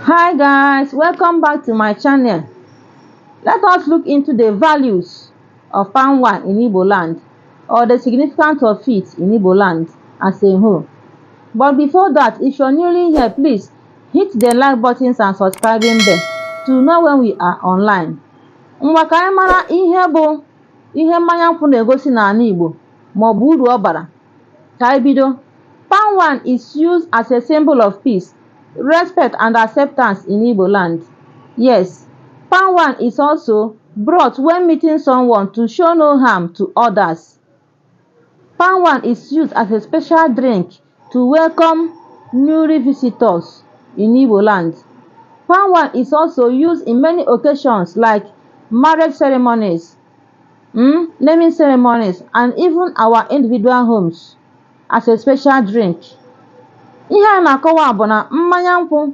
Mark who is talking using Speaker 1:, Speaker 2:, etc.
Speaker 1: Hi guys, welcome back to my channel. Let us look into the values of palm wine in Igbo land, or the significance of it in Igbo land as a whole. But before that, if you're newly here, please hit the like buttons and subscribing bell to know when we are online. Ngwa, ka anyị mara ihe bụ ihe mmanya nkwụ na-egosi n'ala Igbo maọbụ uru ọ bara. Ka anyị bido. Palm wine is used as a symbol of peace, respect and acceptance in Igbo land. Yes, palm wine is also brought when meeting someone to show no harm to others. Palm wine is used as a special drink to welcome newly visitors in Igbo land. Palm wine is also used in many occasions like marriage ceremonies, naming ceremonies, and even our individual homes as a special drink. Ihe a na-akọwa bụ na mmanya nkwụ